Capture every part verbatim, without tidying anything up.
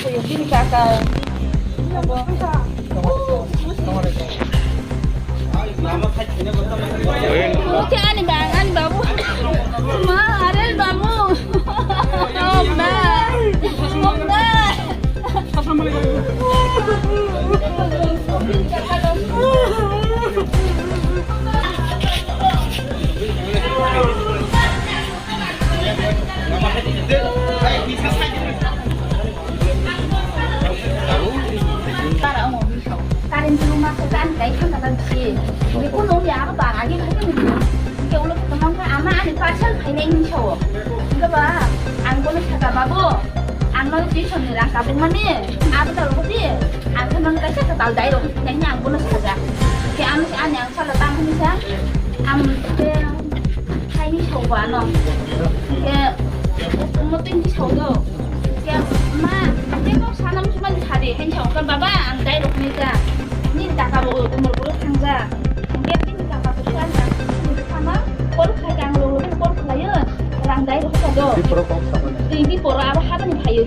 Bini kaka. Oke, ani bang, ani babu. Ma, Arel babu. Om na. Om na. Current room ma se kan kai thang ka si. Ni ko no ya ba ba agi thang ni. Ke ulo ko mang ka ama ani parcel khai nai ni so. Ke ba ang ko no saka babu. Ang no tuition ni rang ka bu mani. Abo ta ro di. Ang ko mang ka sa ka tal dai ro. Nai ni ang ko no saka. Ke ang si ani ang sala tang ni sa. Am ke Chinese ho ba no. Ke mo tin di ho do. Ke ma, ke ko sanam suman di hadi hen ho. Ke baba ang dai rok ni ja. Ni taka bo umur bo thang ja. Ke ni taka bo suan ja. Sama call khai kang lo, call khai yo. Rang dai rok ka do. Di poro kok sama ni. Di, di poro abo hada ni khai yo.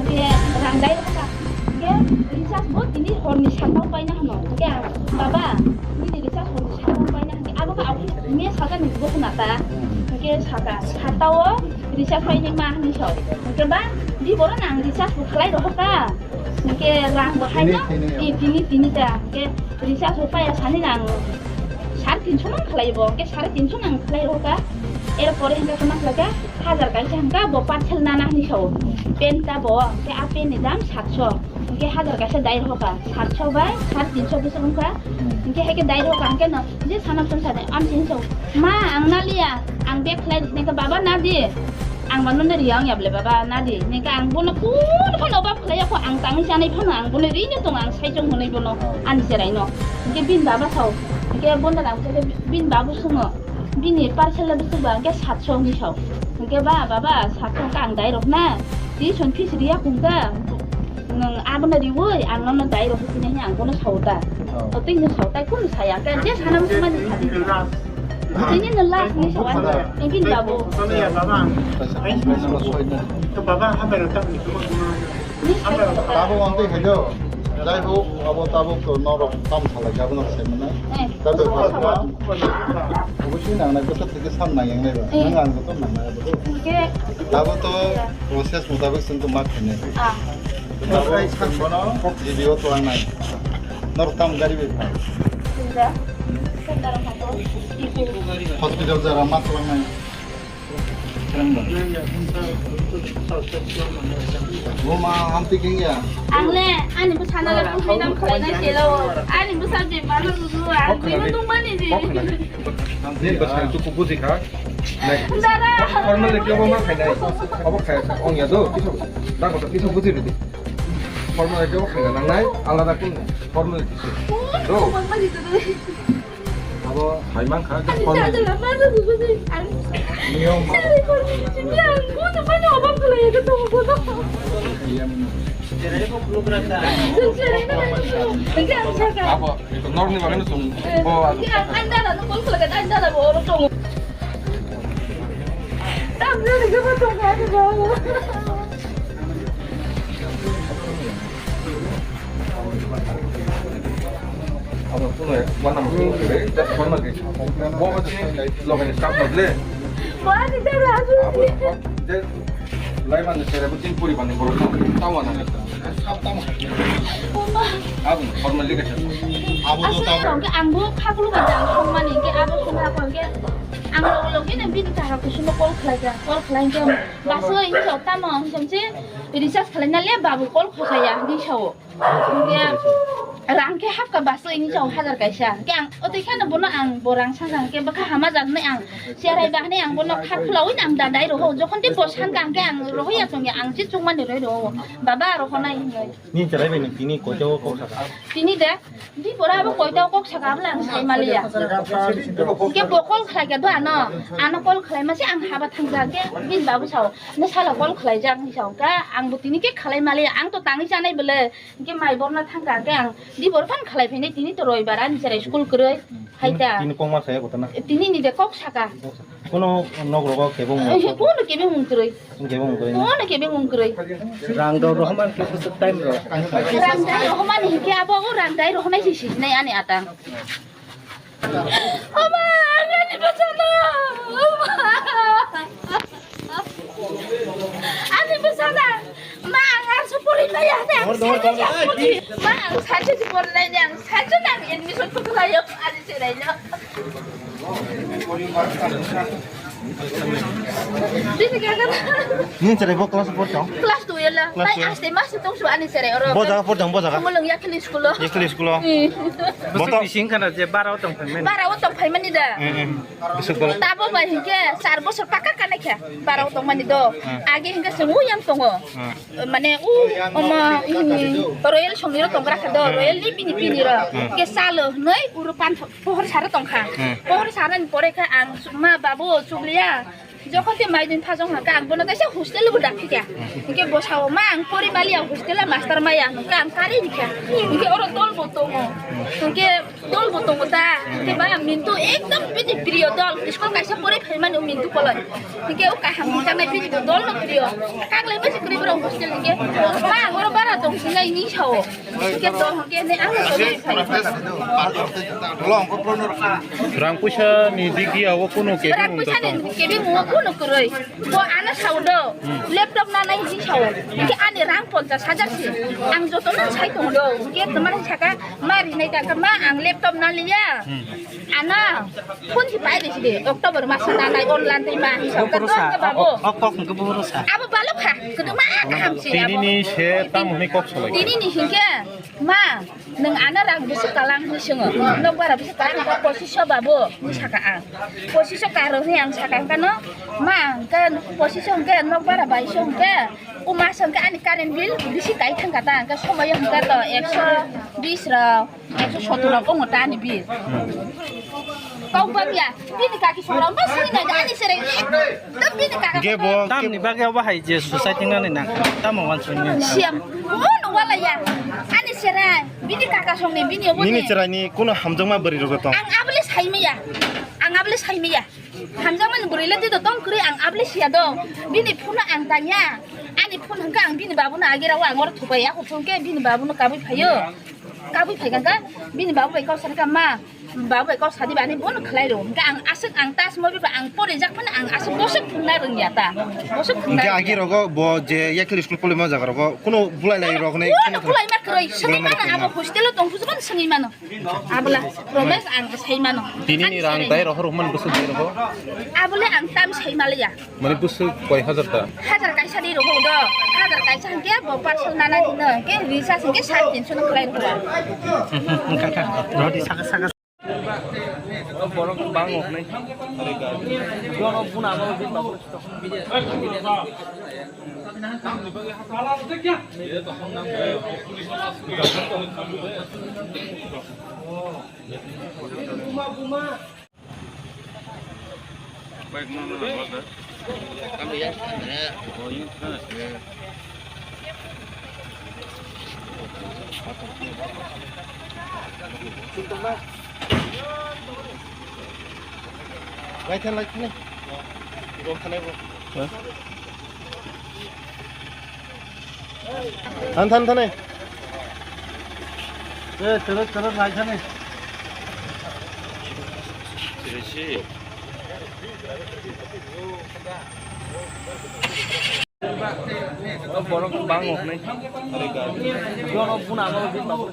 Ke rang dai rok ka. Ke recharge bo tini hor ni sakao paina hano. Ke baba, ni recharge hor ni sakao paina. Abo khe aboni mia saka ni bo khna ta. Hwnkhe saka, saka o recharge painai ma hinwi sa. Hwnkhe ba di borok nang recharge bo khlai rohor ta. Hwnkhe rang bo haino tini, tini, tini, tini ta. Hwnkhe recharge bo paiya sani nang sare tinso nang khlai bo. Hwnkhe sare tinso nang khlai rohor ta. Er pore hwnkhe khe ma khlai kha, hajar kaisa hwnkha bo parcel nana hinwi sa. Pen ta bo, hwnkhe a pen ni dam satso. Hwnkhe hajar kaisa dai rohor kha. Satso bai sare tinso bwswk wngkha. Hwnkhe hai khe dai rohor kha. Hwnkhe no Je sana phone sa de, am sini so. Ma, ang na liya, ang bag khlai di, nengka baba na di. Ang mano na riya, ang yable baba na di. Nengka ang bono phone, phone obab khlai ya ko, ang tangwi sanai phone, ang bono ri ni tong, ang sai chong hwnwi bono, ani cherai no. Hwnkhe bin baba sao. Hwnkhe bono rang khe bin babu sungo. Bini parcel la bisik ba, hwnkhe satso hwnwi sao. Hwnkhe ba, baba, satso hwnkhe ang dai rok na. Tuition fees riya khungkha. Nwng abono riwi ang nono dai rok hinwi ang bono sao ta. Oh. O twi nwng sao tai kunu saya. Ka je sana musu mani sadi. Tini no last ni sao ang. Thank you, babu. Baba, habai rok ta ni. Ni sao ta. Tabuk ang twi khajo. Jai ho, abo tabuk to norok tam salai jabo no sai mana. Eh. Tabuk. Obviously nang nai bwswk theke sam nang yang nai ba. Eh. Nang ang to nang nai ba. Hwnkhe abo to process mutabik chwng to ma khainai. Ah. Abo chwng bono G B o twlang nai. Nor tam gari bai phai. Hospital jara ma twlang nai. Buma, hamti kengya. Ang le, ani bwsana le bwsai dam khlai nai selo. Ani bwsa bemar no buju, ang bini nung mani di. Ni bwsa tu kuku jikha. Dara. Formal le kebo ma khainai. Abo khai ong ya do. Kiso, da ko kiso buji di. Formal le kebo khaina nang nai, alada kun formal le kiso. Do. Abo hai man kha, ani formal. Ani niyom. Ani ko ni, ani ko ni, ani ko ni, ani ko ni. Abo, ito norni bagano sung. Bo, abo. Ani dada no call khlai kha, ani dada bo oro tongo. Tam jani ke ba tongo, ani bo. Abo kuno ek mana mo kuno kere, just mana ke. Bo ba sini logai ni staff mo le. Bo ani dara asu. Abo je lai mana sere bo tin puri bani boro tawa na. Staff tawa. Abo formal liga. Abo to tawa. Ang bo khakulu ba jang song mani ke abo sona ko ke. Ang lo lo ke na bini tara kusumo call khlai ja, call khlai ja. Baso ini so tamo ang somse recharge khlai na le babu call khosaya di sao. Hwnkhe rang khe hapkha bus o ini chao hajar kaisa. Hwnkhe ang o twi kheno bono ang bo rang sangkha hwnkhe bwkha hama jak hinwi ang cherai ba hinwi ang bono kha khwlaui ang da dai roho. Jokhon tei bo sankha hwnkhe ang rohoi ya chwngya ang se chukmani roi roho. Baba rohonai hinwi. Ni cherai bai ni tini koito kok saka. Tini de di pora bo koito kok saka abla ang sai maliya. Hwnkhe bo call khlai kha do ano. Ano call khlai ma se ang haba thangja hwnkhe bini babu sao. Ni salo call khlai jak ni sao ka ang bo tini khe khlai maliya. Ang to tangwi chanai bwle. Hwnkhe mai borna thangkha, hwnkhe ang di bor phan khlai phainai, tini to roibar ani cherai school kwrwi. Hai ta. Tini kok ma saya kotana? Tini ni de kok saka. Kok saka. Kuno nok rogo kebong mung. Kuno kebong mung kwrwi. Kebong mung kwrwi. Kuno kebong mung kwrwi. Rang do rohman ke kusu time ro. Rang dai rohman hinkhe abo o rang dai rohonai si sinai ani atang. Oma, ani bwsano. Oma. Ani bwsano. Ma, ang arso pori maya, ang sajo se pori. Ma, ang sajo se pori nai, ang sajo nang admission kutu layo, ani se nai lo. Nini cherai bo class four tong? Class two yala. Class two. Tai aste mas tong su ani cherai oro. Bo jaga four tong, bo jaga. Mulung yakli school lo. Yakli school lo. Hmm. Boto bising kana je bara o tong phaimani. Bara o tong phaimani da. Hmm, hmm. Bising bolo. Tabo bai hinkhe char bosor paka kana khe. Bara o tong mani do. Hmm. Age hinkhe se muyang tongo. Hmm. Mane u omo, hmm, royal songni ro tong gra khe do. Hmm. Royal ni bini bini ro. Hmm. Ke salo noi uru pan Pohor sara tongkha. Hmm. Pohor sara ni pore khe ang ma babu chukliya. Jokhon te mai din phajong haka ang bono kaisa hostel bo dakhi kha. Hinkhe bosao ma ang pori maliya hostel master maya hwnka ang kari ni kha. Hinkhe oro dol bo tongo. Hinkhe dol bo tongo ta. Hinkhe ba mintu ekdom bini priyo dol. School kaisa pori phaimani mintu koloi. Hinkhe o kaham hwnka nai bini dol no priyo. Kaglai ma se kri bro hostel hinkhe. Ma ang oro bara tong sinai ni sao. Rang puisa ni digi awo kuno kebeng wng tong. Rang puisa ni kebeng wng kuno kwrwi. Bo ano sao do. Hmm. Laptop na nai hiji sao. Hingke ani rang ponchas hajar si. Ang joto no sai tong do. Hingke tomar saka ma rinai ta ma ang laptop na liya. Hmm. Ano phone si pai de si de. October mas na nai online te ma. Sao ka to ka babo. Ok, ok, hingke bo ro sa. Abo balok ha. Kudu ma kaham si abo. Tini ni se tam hini kok solai. Tini ni hingke. Ma, nwng ano rang bwswk kalang hwnwi swngo. Nokbar bwswk kalang hwnkhe pochisho babu, hwnwi saka ang. Pochisho karo hwnwi ang saka hwnkhe no, ma, hwnkhe pochisho hwnkhe nokbar baiso hwnkhe, o mas hwnkhe ani current bill bisi kai thangkha ta, hwnkhe somoyo hwnkhe to ekso bis rok, ekso sottor rok wngo ta ani bill. Kok bangya, bini kaki songrok ma sini nai ani sere. Tam bini kaka. Ge bo tamni bagwi obo hai je society nani nang. Tamo wansukni. Siam. Mo no wala ya. Ani sere. Bini kaka songni bini obo. Nini cherai ni kuno hamjakma bwrwi rok tong. Ang abole sai maya. Ang abole sai maya. Hamjakma ni bwrwi le tito tong kwrwi ang abole siya do. Bini phone ang tanya. Ani phone hwnkhe ang bini babu no agi rawo ang oro thupai ya. Hwnkhe bini babu no kabui phaio. Kabui phai kha bini babu bai kok sani kha ma. Babu bai kok sadi bani bono khlai rw. Hingke ang aswk ang tas mo biba ang pori jak phano ang aswk boswk thwngna rwngya ta. Boswk thwngna. Hingke agi rogo bo je yakli school polima jaga rogo kuno bulai lai rok ne. Kuno bulai ma kwrwi swngi mano abo hostel o tong phusban swngi mano. Abla promise ang sai mano. Tini ni rang dai rohor man bwswk dai rogo. Abole ang tam sai maliya. Mane bwswk koi hajar ta? Hajar kaisa di rw do. Hajar kaisa hingke bo parcel nana di no. Hingke recharge hingke sare tinso no khlai rw. Roti saka saka. Borok bang ok nai. Jono buna abo bit babu. Laithan, laithan. Gom thanai bo. Than, than, than, eh. Eh, chalo, chalo, nai than, eh. Borok bang ok nai. Jono buna abo bini babu.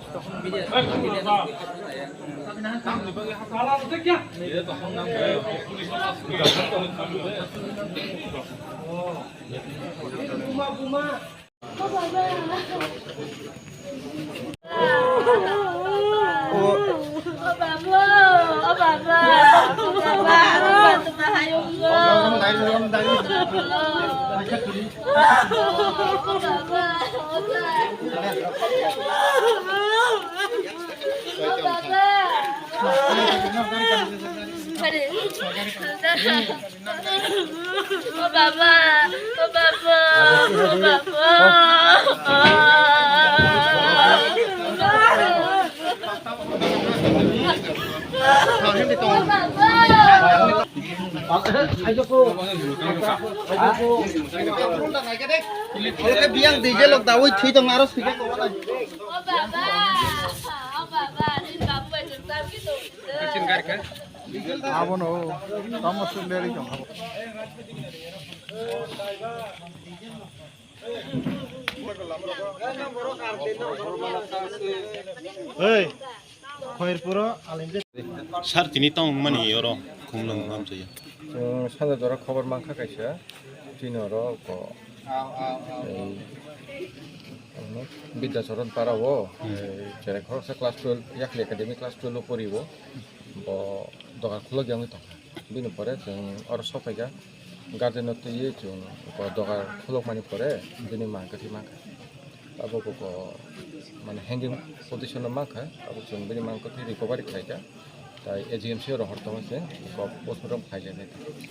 O baba, o baba, o baba. O baba. Biyang dije lok dawi thui tong aro sui ka. Abono tamo sundari tong. Hey, Khairpuro alim je. Sir, tini tong mani oro khumlung amchaya. Chwng sanja jora khobor mankha kaisa, tini oro ko, ei, Bidyacharan para o, ei, cherai khoroksa class twelve, Yakli Academy class twelve o pori o, bo dogan khulok ya wngwi tongkha. Bini pore chwng oro sokphaikha, guardian no twiwi chwng dogar khulukmani pore bini mang kwthwi mankha. Abo koko mane hanging position o mankha, abo chwng bini mang kwthwi recovery khlaikha. Tai A G M C o rohor tongma se kok postmortem khlaikha.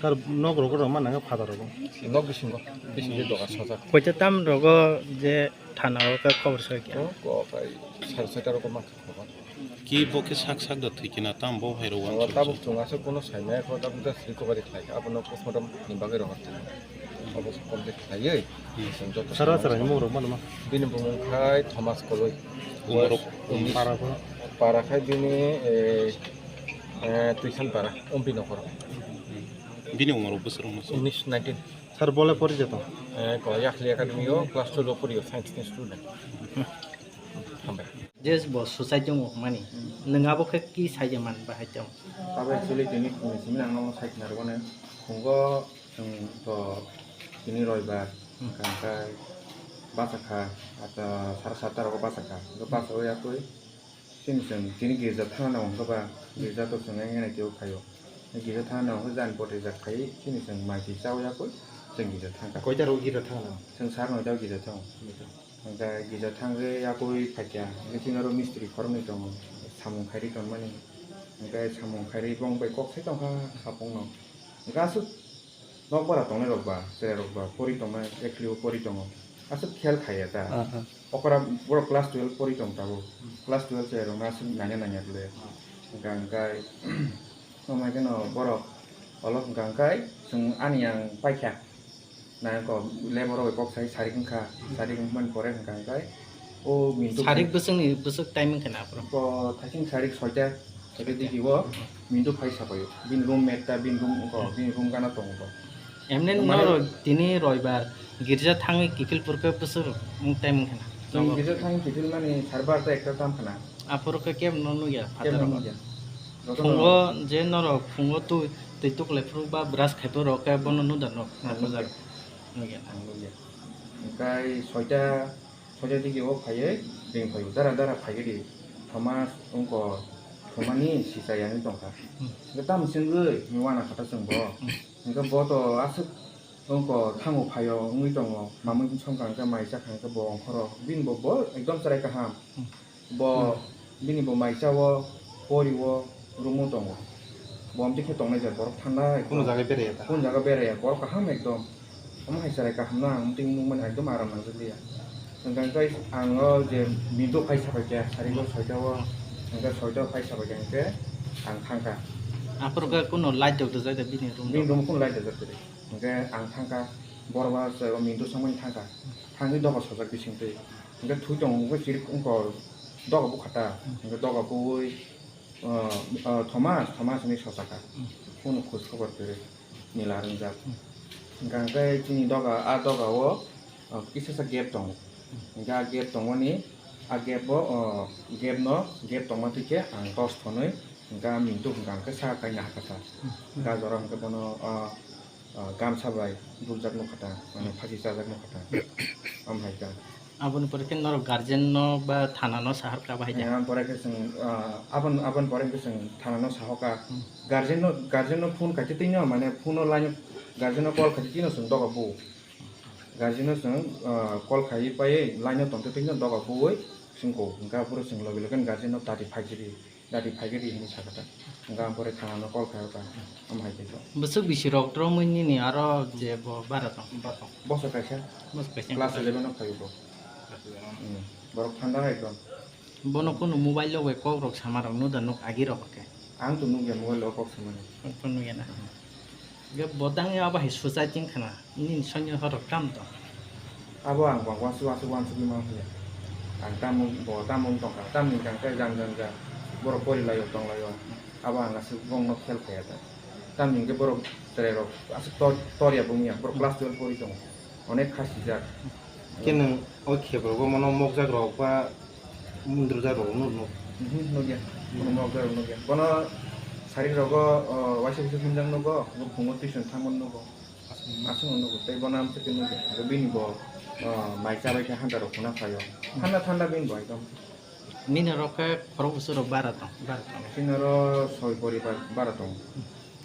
Sir, nok rogo rok ma nangkha father rogo? Nok bisingo, bisingo dogar sojak. Koita tam rogo je thana o khe khobor soi khe? Ko, ko, kai sar seta rogo mankha. Ki bo khe sak sak da thwi khe na, tamo bo hai rw uansuk tabuk chwng aswk bono sai maya kho, tabuk just recovery khlai kha, abono postmortem ni bagwi rohor kha. Obo complete khlaiwi chwng joto sara sara ni mung rok mano ma. Bini bumung khai Thomas Koloi. Umorok. Para khai bini, eh, eh, Tuisan Para, Umpi Nokoro. Bini umorok bwswk rok masa? Unis, nineteen. Sir, bole pori jeto? Eh, ko Yakli Academy o class twelve o pori o, science ni student. Hambai. Je bo society o mani, nwng abo khe ki saija man bahai tong? Abo actually tini phungni simi ang nono sai khna rwmani. Phungo chwng to tini roibar, hwnkha hwnkhe bachakha, ata sara satta rogo bachakha. Hwnkhe bachawi yakwi chini chwng tini girja thana nango hwnkhe ba, girja to chwng eng eng khe khaio. Girja thana nango hwnkhe jani botwi jak khai chini chwng mai twi chawi yakwi chwng girja thangkha. Koita rogo girja thana nango? Chwng sar noita o girja thango. Hwnkhe gija thangwi yakwi phaikha, hwnkhe chini oro mistri khoroknwi tongo, samung khairwi tongmani. Hwnkhe samung khairwi bong bai kok sai tongkha hapungno. Hwnkhe aswk nokbar tongnai rok ba, chwrai rok ba pori tongnai, ekli o pori tongo. Aswk khel khaiya ta. Aha. Okora borok class twelve pori tong tabuk. Class twelve chwrai rokno aswk nanya nanya le. Hwnkhe, hwnkhe, tongmai kheno borok olo hwnkha hwnkhe chwng ani yang paikha. Nai ko lab oro bai kok sai sarik wngkha, sarik wngmani pore hwnkha hwnkhe o Mintu sarik bwswkni bwswk time wngkha na aphuru? Ko thaising sarik soita, soita digi o Mintu phai sapaio. Bini room mate ta bini room ko, bini room gana tongo bo. Emne mane norok tini roibar girja thangwi kiphil purkhe bwswk time wngkha na? Chwng girja thangwi kiphil mani sar barta ekta tam khna. Aphuru khe kebo no nukya, kebo no phataro nukya. Jotono phungo je norok phungo twi, twi tuklai phuru ba brush khai phuru rok khe bono nukya, nok, nok nukya. Nukya. Ang nukya. Hwnkhe soita, soita digi o phaiwi ring phaio, dara dara phaiwi ri. Thomas wngkor thumani sisa yani tongkha. Hmm. Hwnkhe tamo chwngwi wana kha ta chwng bo. Hmm. Hwnkhe bo to aswk wngkor thango phaio wngwi tongo. Mamwi bwsong kha hwnkhe mai cha kha hwnkhe bo ongkhoro. Bini bo, bo ekdom chwrai kaham. Hmm. Bo, hmm, bini bo mai cha o, pori o, room o tongo. Bo amtwi khe tongnai jak, borok thanda ekdom. Kono jaga beraiya ta? Kono jaga beraiya, borok kaham ekdom. Omo hai chwrai kaham no ang amtwi nukmani ekdom aram nangjakliya. Hwnkhe ang o je Mintu phai sapai khe, sari o soita o, hwnkhe soita o phai sapai khe hwnkhe ang thangkha. Aphuru khe kono light rok dajak da bini room? Bini room o kono light dajak kwrwi. Hwnkhe ang thangkha, borok ba chwrai o Mintu songmani thangkha. Thangwi doga sojak bisingtwi. Hwnkhe thwi tongo, hwnkhe chirik wngkor doga bukha ta. Hwnkhe doga buwi, ah, ah, Thomas, Thomas hinwi sochakha. Phone khoj khobor kwrwi nila ringjak. Hwnkhe hwnkhe chini doga, a doga o, ah, kisa sa gap tongo. Hwnkhe a gap tongmani, a gap o, ah, gap no, gap tongma twi khe ang torch thonwi, hwnkhe a Mintu hwnkhe ang khe saka kaina hakha sa. Hwnkhe a jora hwnkhe bono, ah, ah, gamsa bai dubjak nukha ta, mane phasi chajak nukha ta. Am hai ta. Aboni pore khe norok guardian no ba thana no sahar kha bahai da? Eh, aboni pore khe chwng, ah, abon-, aboni pore khe chwng thana no sahoka. Hmm. Guardian no, guardian no phone khaite twi no, mane phone o line o, guardian no call khaite twi no chwng doga bu. Guardian no chwng, ah, call khaiwi paiwi line o tongte twi no doga buwi chwng ko. Hwnkhe aphuru chwng logi logi guardian no dati phai khe di. Dati phai khe di hinwi sakha ta. Hwnkhe ang pore thana no call khai kha. Am hai khe to. Bwswk bisi rok romwi nini aro je bo bara tong, bo tong. Boso kaisa. Boso kaisa. Class eleven o phaio bo. Class eleven o. Hmm. Borok thanda ekdom. Bono kunu mobile o bai kok rok sama rok nuk da nuk agi rok khe? Ang to nukya mobile o kok samani. Kok to nukya na. Hmm. Ge bodang ya abo hai suicide wng khna, nini songya horok kam tong. Abo ang bang wansuk wansuk wansuk ma phiya. Ang tamung bo tamung tongkha, tamni kang khe jang jang jang. Borok pori laio tong laio. Abo ang aswk bongno khel khaya ta. Tamni hwnkhe borok chwrai rok aswk tor, tor ya bung ya. Borok class twelve pori tongo. Onek khasi jak. Khe nwng o khebrogo mono mokjak rok ba mundrujak rok nuk nuk. Mhm, nukya. Bono mokjak rok nukya. Bono sari rogo, o, waisa waisa himjak nugo, bo phungo tuition thangmani nugo. Aswk nugo. Tei bono amtwkhe nukya. Aro bini bo, o, mai chabai khe hanja rok khuna phaio. Thanda thanda bini bo ekdom. Nini rok khe khorok bwswk rok bara tong, bara tong. Chini oro soi poribar bara tongo.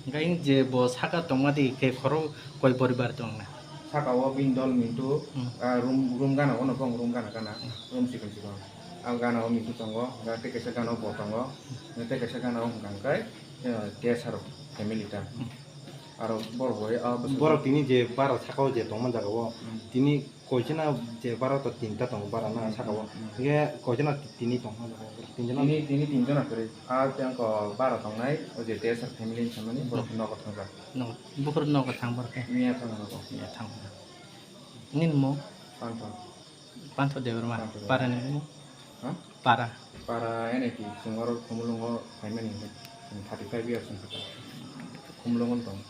Hwnkhe je bo saka tongma di khe khorok koi poribar tong na? Saka o bini dol Mintu, Hmm. ah, room, room gana o no bong room gana gana, Hmm. room sikon sikon. Ang gana o Mintu tongo, hwnkhe tei kaisa gana o bo tongo, hwnkhe tei kaisa gana o hwnkha hwnkhe, eh, T S R family ta. Hmm. Aro borok bo, ah, bwswk Borok tini je bara saka o je tongma jaga o, Hmm. tini Koichana je bara to tinta tongo bara na Hmm, saka o. Hmm. Hingke koichana tini tong. Tinjana. Tini, tini tinjana kwrwi. A tei angko bara tongnai, o je T S R family ni samani, borok Hmm. nogo thangkha. No, bukur nogo thang borok khe. Miya thang nogo. Miya thang. Nini mo? Pantho. Pantho Debbarma. Pantho Debbarma. Para ni mo? Ha? Para. Para N I T, chwng oro Khumulwngo phaimani thirty five years wngkha. Khumulwngo tong.